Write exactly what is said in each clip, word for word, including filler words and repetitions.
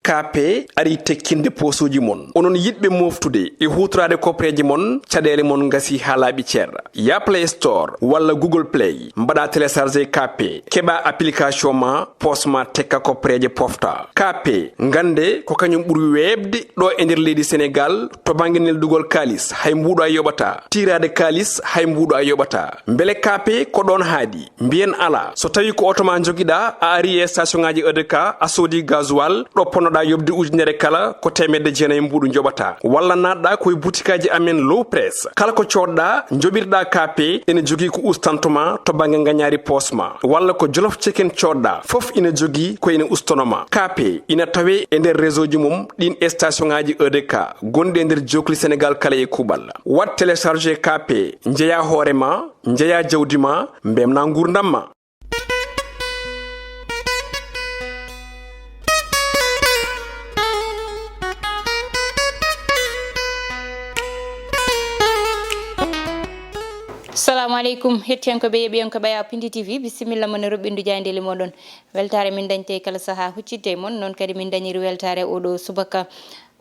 K P ari tekkinde poosuuji mon. Onon yiɗɓe mooftude e huutoraade koppareeje mon, caɗeele mon ngasii haa laaɓi cer. Yah Play Store walla Google Play, mbaɗaa télécharger K P, keɓaa application ma, poos ma tekka koppareeje pofta. K P, ngannde ko kañum ɓuri weeɓde ɗo e nder leydi Senegaal to bannge neldugol kaalis, hay mbuuɗo a yoɓataa. Tiiraade kaalis, hay mbuuɗo a yoɓataa. Mbele K P ko ɗoon haaɗi? Mbiyen alaa. So tawii ko oto ma njogiɗaa, a arii e station ŋaaji E D K, a soodii gasoil, ɗo ponnoɗaa yoɓde ujunere kala, ko teemedde jeenayi mbuuɗu njoɓataa. Walla naatɗaa ko e butikaaji amen Low Press. Kala ko coodɗaa, njoɓirɗaa K P, ene jogii ko ustanto ma to bannge ngañaari poos ma. Walla ko Jolof Chicken coodɗaa, fof ina jogii ko ene ustono ma. K P ina tawee e nder réseau ji mum ɗiin e station ŋaaji E D K gonɗi e nder jookli Senegaal kala e kuuɓal. Waɗ télécharger K P, njeyaa hoore ma, njeyaa jawdi ma, mbemnaa nguurndam ma. Salamu aleykum, hettiyankooɓe, yeɓiyankooɓe Yaa Pindi T V, bisimilla mon e roɓɓindu jaayndeeli mooɗon. Weltaare min dañte kala sahaa huccitde e mon, noon kadi min dañiri weltaare oɗo subaka.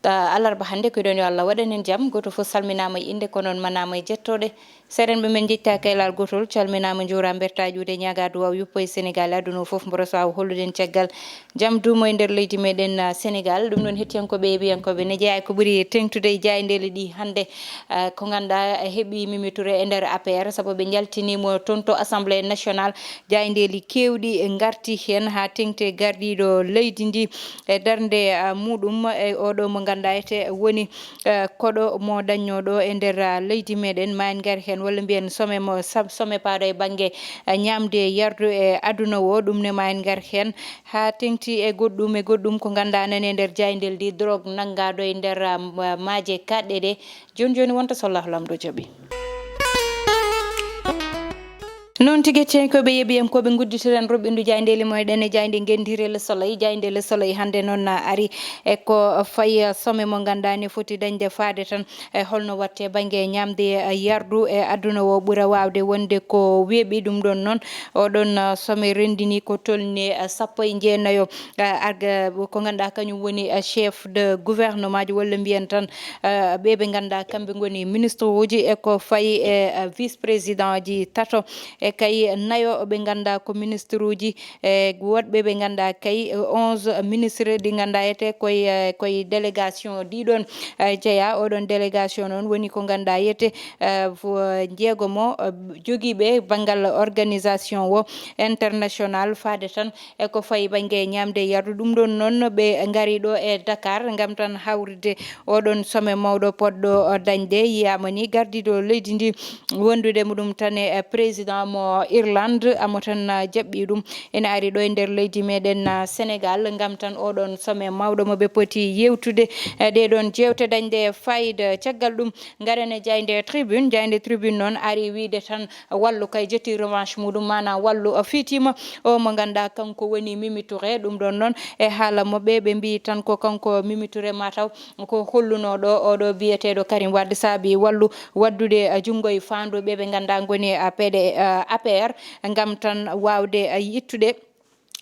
Ah, alarba hannde, ko ɗoon yo Allah waɗan en jam. Gooto fof salminaama e innde, ko noon manaama e jettooɗe. Seerenɓe men njettaaka e laal gootol, calminaama, njuuraama, mbertaa juuɗe, ñaagaa duwaaw yuppo e Senegaal e aduna o fof, mboɗo so waawa hollude en caggal jam duumo e nder leydi meɗen, ah, Senegaal. Ɗum noon, hettiyankooɓe e yeɓiyankooɓe, ne jeyaa e ko ɓuri teeŋtude e jaayndeeli ɗi hannde, ah, ko ngannduɗaa, eh, heɓi Mimi Touré e nder A P R, sabu ɓe njaltini mo toon to Assemblée Nationale. Jaayndeeli keewɗi ngarti heen haa teeŋti e gardiiɗo leydi ndi e darnde, ah, muɗum, e oɗo mo ngannduɗaa ete woni, ah, koɗo mo dañnooɗo e nder, ah, leydi meɗen. Ma en ngar heen, walla mbiyen sommet mo, sab-, sommet paaɗo e bannge, ah, ñaamde e yardu e aduna o, ɗum ne ma en ngar heen haa teeŋti e goɗɗum e goɗɗum ko ngannduɗaa nani e nder jaayndeeli ndi, drogue nanngaaɗo e nder, ah, ma-, maaje kaaɗɗe ɗe. Jooni jooni wonta so Allahu Laamɗo jaɓi. Noon tigi, hettiyankooɓe, yeɓiyankooɓe, ngudditiren roɓɓindu jaayndeeli meɗen e jaaynde ngenndi Le Soleil. Jaaynde Le Soleil hannde noon na ari e ko fayi sommet mo ngannduɗaa ne foti dañde faade tan e holno watte bannge ñaamde e yardu e aduna o ɓura waawde wonde ko weeɓi. Ɗum ɗoon noon, oɗon sommet renndini ko tolni sappo e jeenayo, eh, arga, ko ngannduɗaa kañum woni, eh, chef de gouvernement ji, walla mbiyen tan, eh, ɓe ɓe ngannduɗaa kamɓe ngoni ministre uji e ko fayi e, eh, vice président ji tato, e kay nayo ɓe ngannduɗaa ko ministre uji, e woɗɓe ɓe ngannduɗaa kay, eh, onze ministre ɗi ngannduɗaa ete koye, eh, koye délégation ɗiɗon, eh, jeyaa. Oɗon délégation noon woni ko ngannduɗaa yete, eh, fo-, jeegomo, eh, jogiiɓe banngal organisation o international faade tan e ko fayi bannge ñaamde e yardu. Ɗum ɗoon noon, ɓe ngari ɗo e Dakar ngam tan hawride oɗon sommet mawɗo poɗɗo dañde. Yiyaama ni gardiiɗo leydi ndi wondude muɗum tan e président mo Irlande, amo tan jaɓɓi ɗum. Ene ari ɗo e nder leydi meɗen, ah, Senegaal, ngam tan oɗon sommet mawɗo mo ɓe poti yewtude, eh, ɗe ɗoon jeewte dañde fayida. Caggal ɗum, ngaren e jaaynde Tribune. Jaaynde Tribune noon ari wiyde tan wallu kay jetti revanche muɗum, maanaam wallu, uh, fiitiima o mo ngannduɗaa kanko woni Mimi Touré. Ɗum ɗoon noon e haala mo ɓe, ɓe mbiyi tan ko kanko Mimi Touré mataw ko hollunooɗo oɗo biyeteeɗo Karim Wade saabi wallu waɗdude, uh, junngo e faandu ɓe ɓe ngannduɗaa ngoni, uh, P D, uh, A P R ngam tan waawde, uh, ittude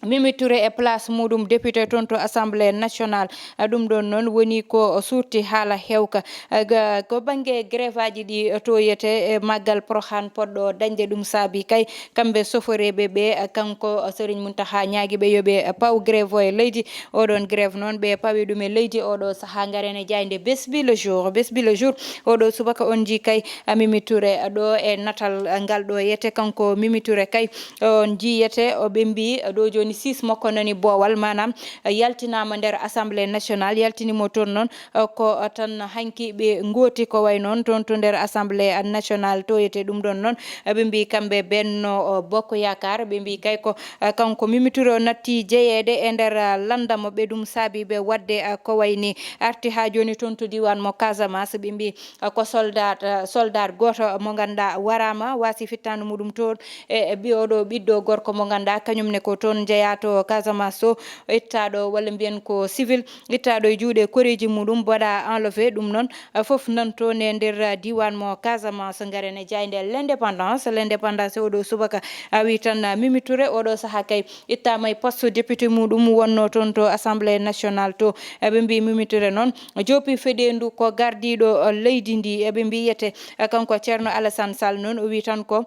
Mimi Touré e place muɗum député toon to Assemblée nationale. Ah, ɗum ɗoon noon woni ko suurti haala heewka. Ah, ga-, ko bannge grève aji ɗi, eh, tooyete e maggal Prohan poɗɗo dañde ɗum saabi kay kamɓe soforeeɓe ɓe, eh, kanko, eh, Serigne Mountakha ñaagi ɓe yo ɓe, eh, paw grève o e leydi. Oɗon grève noon ɓe pawi ɗum e leydi oɗo sahaa. Ngaren e jaaynde Besbi le jour. Besbi le jour oɗo subaka on njii kay, eh, Mimi Touré, eh, ɗo e natal, eh, ngal ɗo yete kanko Mimi Touré kay. On jiyete, o ɓe mbi, ɗo jooni six makko nani boowal, maanaam, yaltinaama nder Assemblée nationale, yaltini mo toon noon, ko tan hanki ɓe ngooti ko way noon toon to nder Assemblée nationale, toyete ɗum ɗoon noon. Ɓe mbi kamɓe Benno Bokk Yaakaar, ɓe mbi kay ko kanko Mimi Touré o natti jeyeede e nder lannda mo ɓe ɗum saabi ɓe waɗde ko way ni. Arti haa jooni toon to diiwaan mo Casamance, ɓe mbi ko soldat, soldat gooto mo ngannduɗaa waraama, waasi fittaandu muɗum toon e, e ɓi-, oɗo ɓiɗɗo gorko mo ngannduɗaa kañum ne ko toon jeyaa. yaato Casamance to, ittaaɗo walla mbiyen ko civil, ittaaɗo e juuɗe koreeji muɗum, mbaɗa enlevé. Ɗum noon, eh, fof nanto ne nder, eh, diiwaan mo Casamance. Ngaren e jaaynde L'Indépendance. L'Indépendance e oɗo subaka, a wi tan, eh, Mimi Touré oɗo sahaa kay ittaama e poste député muɗum wonno toon to Assemblée nationale to. Eh, ɓe mbi Mimi Touré noon joopi feɗeendu ko gardiiɗo, eh, leydi ndi. Eh, ɓe mbiyete, eh, kanko Ceerno Alassane Sall noon o wi tan ko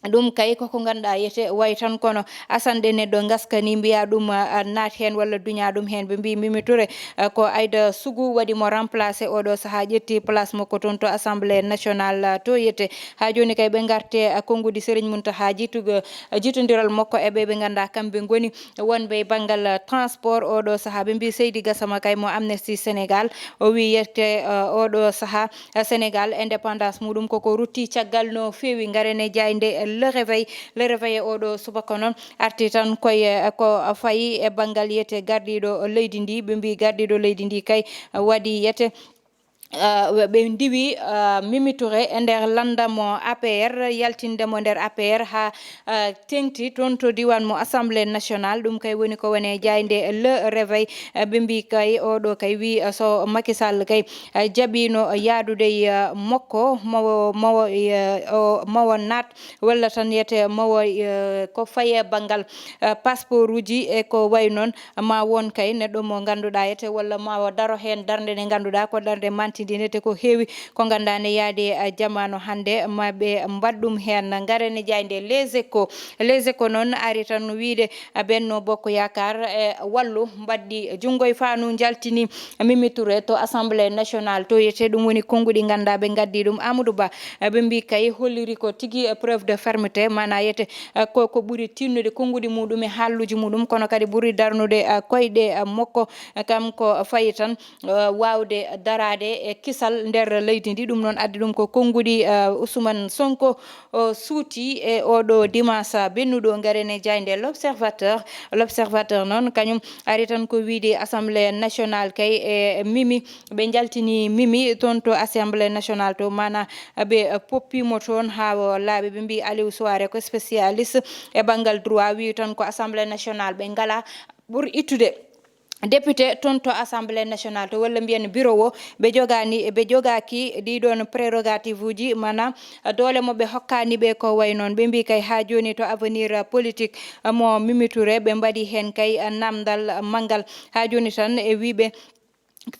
ɗum kay koko ngannduɗaa yete wayi tan kono asanɗe neɗɗo ngaskani mbiya ɗum, ah, naat heen walla duña ɗum heen. Ɓe mbi Mimi Touré, ah, ko Aïda Sougou waɗi mo remplacé oɗo sahaa, ƴetti place makko toon to Assemblée nationale, ah, to yete. Haa jooni kay ɓe ngarte, ah, konngudi Serigne Mountakha jiitugo, ah, jiitondiral makko e ɓe ɓe ngannduɗaa kamɓe ngoni wonɓe e banngal, ah, transport oɗo sahaa. Ɓe mbi Seydi Gassama kay mo Amnesty Sénégal o wi yette, ah, oɗo sahaa Sénégal, indépendance muɗum koko rutti caggal no feewi. Ngaren e jaaynde Le Réveil. Le Réveil e oɗo subaka noon arti tan koye ko fayi e banngal yete gardiiɗo leydi ndi. Ɓe mbi gardiiɗo leydi ndi kay waɗi yete, ah, ɓe ndiwi, ah, Mimi Touré e nder lannda mo A P R, yaltinde mo nder A P R haa, ah, teŋti toon to diiwaan mo Assemblée nationale. Ɗum kay woni ko woni e jaaynde Le Réveil. Eh, ɓe mbi kay oɗo kay wi, eh, so Macky Sall kay, eh, jaɓiino yaadude e, eh, makko, mawo, mawo, eh, o, mawo naat, walla tan yete mawo, eh, ko faye banngal, eh, passeport uji e ko wayi noon, ma won kay neɗɗo mo ngannduɗaa yete walla mawo daro heen darnde nde ngannduɗaa ko darnde mantindinde te ko heewi ko ngannduɗaa ne yaadi, eh, jamaanu hannde ma ɓe mbaɗ ɗum heen. Ngaren e jaaynde Les Échos. Les Échos noon ari tan wiyde, eh, Benno Bokk Yaakaar e Wallu mbaɗɗi junngo e faandu njaltini Mimi Touré to Assemblée nationale to yete. Ɗum woni konnguɗi ngannduɗaa ɓe ngaddi ɗum Amadou Ba, eh, ɓe mbi kay holliri ko tigi, eh, preuve de fermeté, maanaa yete, eh, ko, ko ɓuri tinnude konnguɗi muɗum e haalluuji muɗum, kono kadi ɓuri darnude, eh, koyɗe, eh, makko, eh, kam ko fayi tan eh, waawde daraade e kisal nder leydi ndi. Ɗum noon addi ɗum ko konnguɗi, eh, Ousmane Sonko o suuti e oɗo dimanche bennuɗo. Ngaren e jaaynde L'Observateur. L'Observateur noon kañum ari tan ko wiyde Assemblée nationale kay e Mimi. Ɓe njaltini Mimi toon to Assemblée nationale to, maanaa ɓe poppiimo toon haa o laaɓi. Ɓe mbi Aliou Souaré ko spécialiste e banngal droit, wi tan ko Assemblée nationale ɓe ngala ɓur ittude député toon to Assemblée nationale to, walla mbiyen bureau o, ɓe jogaani, ɓe jogaaki ɗii ɗoon prérogative uji, maanaam doole mo ɓe hokkaani ɓe ko wayi noon. Ɓe mbi kay haa jooni to avenir politique mo Mimi Touré, ɓe mbaɗi heen kay namndal manngal. Haa jooni tan e wiyɓe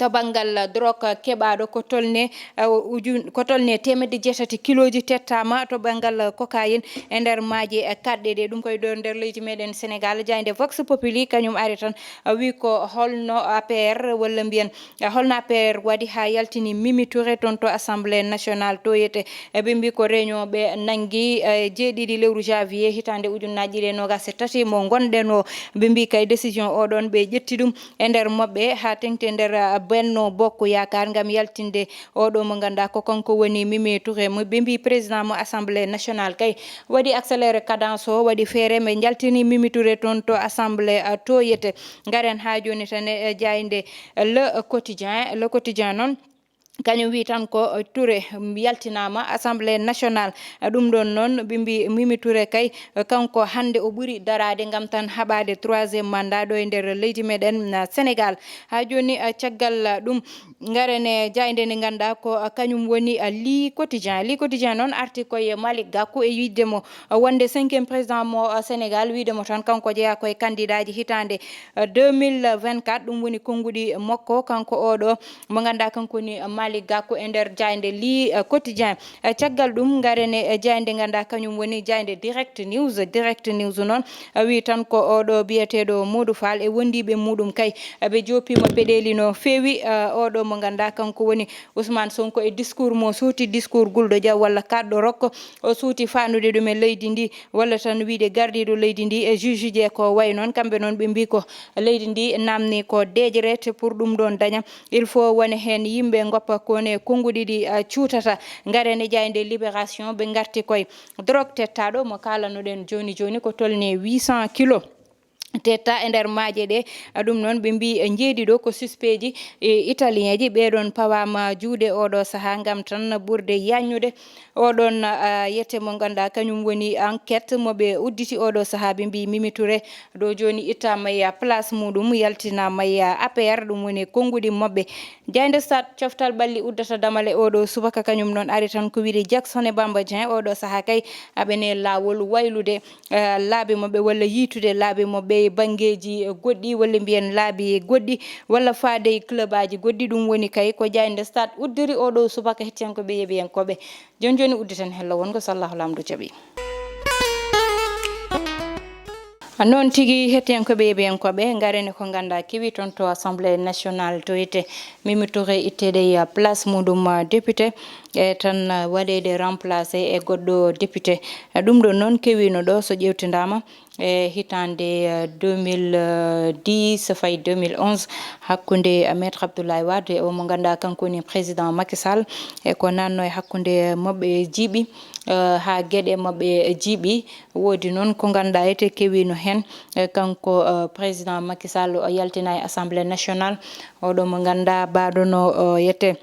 to banngal drogue keɓaaɗo ko tolne, eh, ujun-, ko tolne teemedde jeetati kilooji tettaama to banngal cocaïne e nder maaje, eh, kaɗɗe ɗe. Ɗum koye ɗo nder leydi meɗen Sénégal. Jaaynde Vox Populi kañum ari tan, eh, wi ko holno A P R walla mbiyen, eh, holno A P R waɗi haa yaltini Mimi Touré toon to Assemblée nationale to yete. Eh, ɓe mbi ko réunion ɓe nanngi, eh, jeeɗiɗi lewru janvier hitaande ujunnaaji ɗiɗi e noogaas e tati mo ngonɗen o. Ɓe mbi kay décision oɗon ɓe ƴetti ɗum e nder maɓɓe haa teŋti e nder, ah, Benno Bokk Yaakaar ngam yaltinde oɗo mo ngannduɗaa ko kanko woni Mimi Touré. Mo ɓe mbi président mo Assemblée nationale kay waɗi accéléré cadence o, waɗi feere ɓe njaltini Mimi Touré toon to Assemblée, ah, to yete. Ngaren haa jooni tan e, e jaaynde Le Quotidien. Le Quotidien noon kañum wi tan ko, eh, Touré, mm, yaltinaama Assemblée nationale. Eh, ɗum ɗoon noon, ɓe mbi Mimi Touré kay, eh, kanko hannde o ɓuri daraade ngam tan haɓaade troisième mandat ɗo e nder leydi meɗen, eh, Sénégal. Haa jooni, eh, caggal, eh, ɗum, ngaren e jaaynde nde ngannduɗaa ko, eh, kañum woni, eh, Le Quotidien. Le Quotidien noon arti ko e Malick Gakou e yiɗde mo wonde cinquième président mo, uh, Sénégal, wiide mo tan kanko jeyaa koye candidat ji hitaande, uh, deux mille vingt-quatre. Ɗum woni konnguɗi makko, kanko oɗo mo ngannduɗaa kanko woni, uh, Malick Gakou e nder jaaynde Le, uh, Quotidien. Uh, caggal ɗum ngaren e, uh, jaaynde ngannduɗaa kañum woni jaaynde Direct News. Direct News noon, uh, wi tan ko oɗo biyeteeɗo Modou Fall e wondiiɓe muɗum kay, uh, ɓe joopiima peɗeeli no feewi, uh, oɗo mo ngannduɗaa kanko woni Ousmane Sonko e discours mo suuti, discours gulɗo jaw walla kaɗɗo rokko. O suuti faandude ɗum e leydi ndi, walla tan wiide gardiiɗo leydi ndi e juge ji e ko wayi noon. Kamɓe noon ɓe mbi ko leydi ndi naamni ko deeƴre, te pour ɗum ɗoon daña, il faut wone heen yimɓe ngoppa ko ne konnguɗi ɗi, ah, cuutata. Ngaren e jaaynde Libération, ɓe ngarti koye drogue tettaaɗo mo kaalanoɗen jooni jooni ko tolni huit cents kilos. tetta e nder maaje ɗe. Ɗum noon, ɓe mbii, eh, njeeɗi ɗo ko suspectji, eh, italienji. Ɓee ɗoon pawaama juuɗe ooɗo sahaa ngam tan ɓurde yaññude. Oɗon, ah, yete mo ngannduɗaa kañum woni enquête mo ɓe udditi ooɗo sahaa. Ɓe mbii Mimi Touré ɗo jooni ittaama e place muɗum, yaltinaama e A P R, ɗum woni konnguɗi maɓɓe. Jaaynde Stade, coftal ɓalli uddata damal e oɗo subaka, kañum noon ari tan ko wiyde Jackson e Bamba Dieng. Oɗo sahaa kay aɓene laawol waylude, eh, laabi maɓɓe walla yiytude laabi maɓɓe e banngeeji, eh, goɗɗi walla mbiyen laabi goɗɗi walla faade e club aji goɗɗi. Ɗum woni kay ko Jaaynde Stade uddiri oɗo subaka, hettiyankooɓe, yeeɓiyankooɓe. Jooni jooni udditen hello wongo so Allahu Laamɗo jaɓi. Noon tigi, hettiyankooɓe, yeeɓiyankooɓe, ngaren e ko ngannduɗaa kewi toon to Assemblée nationale to wiyetee Mimi Touré itteede e place muɗum, ah, député, e tan, ah, waɗeede remplacé e goɗɗo député. Ah, ɗum ɗo noon kewiino ɗo so ƴeewtindaama e hitaande, eh, deux mille dix fayi deux mille onze, hakkunde, eh, Maître Abdoulaye Wade e o mo ngannduɗaa kanko woni président Macky Sall, e ko naatno e hakkunde maɓɓe jiiɓi, eh, haa geɗe maɓɓe jiiɓi. Woodi noon ko ngannduɗaa ete kewiino heen, eh, kanko, eh, président Macky Sall o yaltina e Assemblée nationale, oɗo mo ngannduɗaa baaɗo no, eh, yete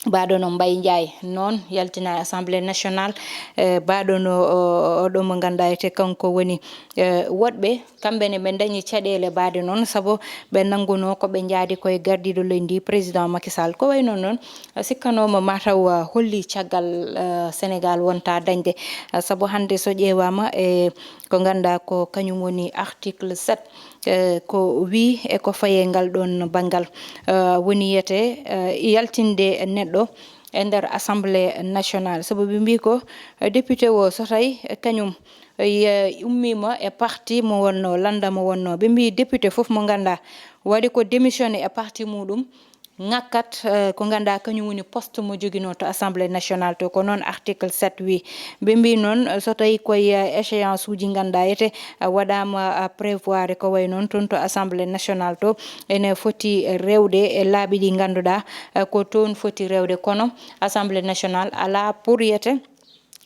baaɗo no Mbaye Ndiaye noon yaltina e Assemblée nationale, eh, baaɗo no, o, oɗo mo ngannduɗaa ete kanko woni, eh, woɗɓe, kamɓe ne ɓe ndañi caɗeele baade noon, sabu ɓe nanngunoo ko ɓe njaadi koye gardiiɗo leydi ndi, président Macky Sall. Ko wayi noon noon, sikkanooma mataw, ah, holli caggal, ah, Sénégal wonta dañde. Ah, sabu hannde so ƴeewaama e ko ngannduɗaa ko kañum woni article sept, eh, ko wii e ko faye ngal ɗoon banngal, eh, woni yiyetee, eh, yaltinde neɗɗo e nder Assemblée nationale. Sabu ɓe mbii ko, eh, député o so tawi, eh, kañum, eh, ummiima e parti mo wonnoo, lannda mo wonnoo. Ɓe mbii député fof mo ngannduɗaa waɗi ko démissionné e parti muɗum, ŋakkat, eh, ko ngannduɗaa kañum woni poste mo joginoo to Assemblée nationale to. Ko noon article sept wii. Ɓe mbii noon, eh, so tawi koye, eh, échéance uji ngannduɗaa ete, eh, waɗaama, eh, prévoir ko wayi noon toon to Assemblée nationale to, ene foti rewde e laabi ɗi ngannduɗaa, eh, ko toon foti rewde. Kono Assemblée nationale alaa pour yete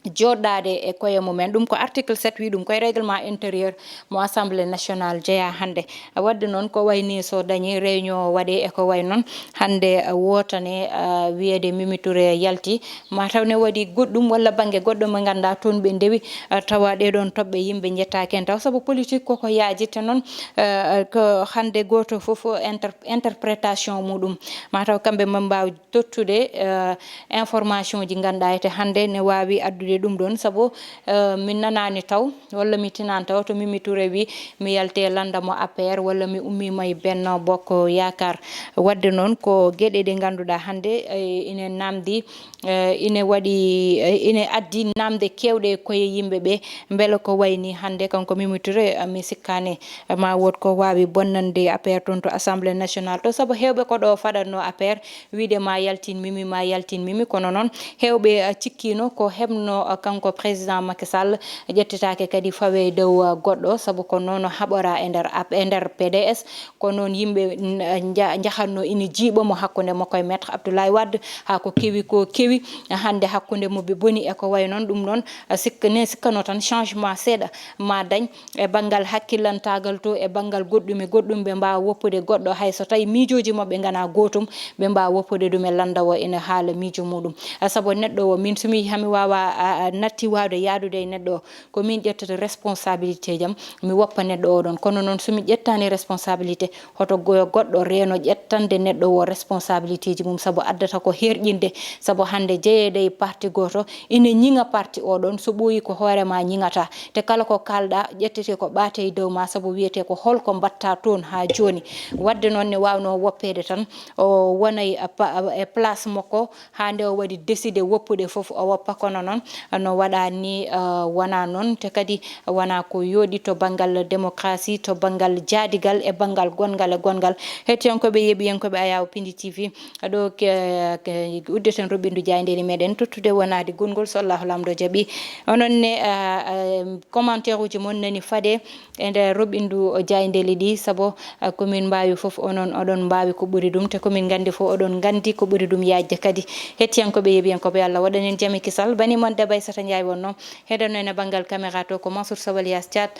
jooɗaade e koye mumen. Ɗum ko article sept wii ɗum, koye règlement intérieur mo Assemblée nationale jeyaa hannde. Waɗde noon, ko wayi ni so dañi réunion waɗe e ko wayi noon, hannde wootane, ah, wiyeede Mimi Touré yalti, ma taw ne waɗi goɗɗum walla bannge goɗɗo mo ngannduɗaa toon ɓe ndewi, ah, tawa ɗee ɗoon toɓɓe yimɓe njettaaki heen taw, sabu politique koko yaaji te noon, ah, ko hannde gooto fof inter-, interprétation muɗum. Ma taw kamɓe maa mbaaw tottude, eh, information ji ngannduɗaa ete hannde ne waawi addude ɗum ɗoon, sabu, eh, min nanaani taw, walla mi tinaani taw, to Mimi Touré wi mi yalte lannda mo A P R, walla mi ummiima e Benno Bokk Yaakaar. Waɗde noon, ko geɗe ɗe ngannduɗaa hannde, eh, ine naamndi, eh, ine waɗi, eh, ine addi naamnde keewɗe e koye yimɓe ɓe. Mbele ko wayi ni hannde, kanko Mimi Touré, eh, mi sikkaani, eh, ma wood ko waawi bonnande A P R toon to Assemblée nationale to, sabu heewɓe ko ɗo faɗatnoo A P R, wiide ma yaltin Mimi, ma yaltin Mimi. Kono noon, heewɓe, ah, cikkiino ko heɓno, ah, kanko président Macky Sall ƴettetaake kadi fawe e dow, ah, goɗɗo, sabu ko noon haɓora e nder ap-, e nder P D S. Ko noon yimɓe, n-, nja-, njahatno ina jiiɓa mo hakkunde makko e Maître Abdoulaye Wade, haa ko kewi ko kewi, hannde hakkunde mo ɓe boni e ko wayi noon. Ɗum noon, ah, sikka-, ne sikkano tan changement seeɗa ma dañ. E banngal hakkillantaagal to, e banngal goɗɗum e goɗɗum, ɓe mbaawa woppude goɗɗo, hay so tawi miijooji maɓɓe nganaa gootum, ɓe mbaawa woppude ɗum e lannda o ene haala miijo muɗum. A, sabu neɗɗo o, min so mi yii haa mi waawa, a, a, natti waawde yahdude e neɗɗo o, ko min ƴettata responsabilité jam, mi woppa neɗɗo o ɗon. Kono noon, so mi ƴettaani responsabilité, hoto go-, goɗɗo reeno ƴettande neɗɗo o responsabilité ji mum, sabu addata ko herƴinde, sabu hannde jeyeede e parti gooto, ina ñiŋa parti o ɗon, so ɓooyi ko hoore ma ñiŋata. Te kala ko kaalɗa, ƴettete ko ɓaate e dow ma, sabu wiyete ko hol ko mbatta toon haa jooni. Waɗde noon ne waawnoo woppeede tan, o wona e pa-, e place makko, haa nde o waɗi décidé woppude fof o woppa, kono noon no waɗa ni, eh, wona noon. Te kadi wona ko yooɗi to banngal démocratie, to banngal jaadigal e banngal gonngal e gonngal. Hettiyankooɓe, yeeɓiyankooɓe Ayaw Pindi T V, ɗo ke, ke, uddeten roɓɓindu jaayndeeri meɗen tottude wonaade gongol, so Allahu Laamɗo jaɓi. Onon ne, ah, ah, commentaire uji mon nani faade e nder roɓɓindu jaayndeeli ɗi, sabu, ah, ko min mbaawi fof, onon oɗon mbaawi ko ɓuri ɗum, te ko min nganndi fof, oɗon nganndi ko ɓuri ɗum yaajde kadi. Hettiyankooɓe, yeeɓiyankooɓe, Allah waɗan en jam e kisal. Bani mon debbo Aysata Njaay wonno. Heɗen no e banngal caméra to ko Mansour Sow alias Thiat.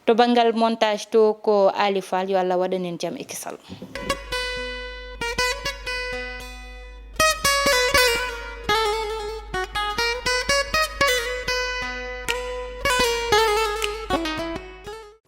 To banngal montage to ko Ali Fall. Yo Allah waɗan en jam e kisal.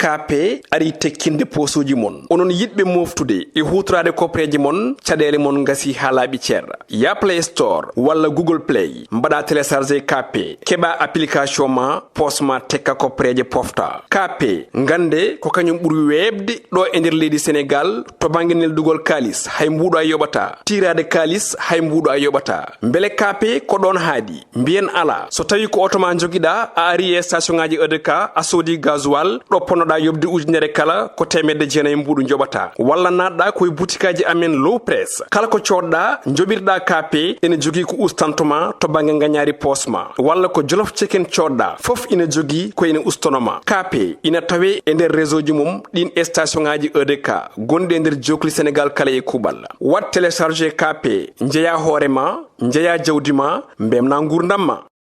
K P ari tekkinde poosuuji mon. Onon yiɗɓe moftude e huutoraade koppereeje mon, caɗeele mon ngasi haa laaɓi cer. Ya Play Store walla Google Play, mbaɗa télécharger K P, keɓa application ma, poos ma tekka koppereeje pofta. K P, ngannde ko kañum ɓuri weeɓde ɗo e nder leydi Senegaal to bannge neldugol kaalis, hay mbuuɗo a yoɓata. Tiiraade kaalis, hay mbuuɗo a yoɓata. Mbele K P ko ɗoon haaɗi? Mbiyen alaa. So tawii ko oto ma njogiɗaa, a ari e station ŋaaji E D K, a soodi gasoil, ɗo ponnoɗaa yoɓde ujunere kala, ko teemedde jeenayi mbuuɗu njoɓataa. Walla naatɗaa ko e butikaaji amen Low Press. Kala ko coodɗaa, njoɓirɗaa K P, ene jogii ko ustantoo ma to bannge ngañaari poos ma. Walla ko Jolof Chicken coodɗaa, fof ina jogii ko ene ustanoo ma. K P ina tawee e nder réseau ji mum ɗiin station ŋaaji E D K gonɗi e nder jookli Senegaal kala e kuuɓal. Waɗ télécharger K P, njeyaa hoore ma, njeyaa jawdi ma, mbeltinaa nguurndam ma.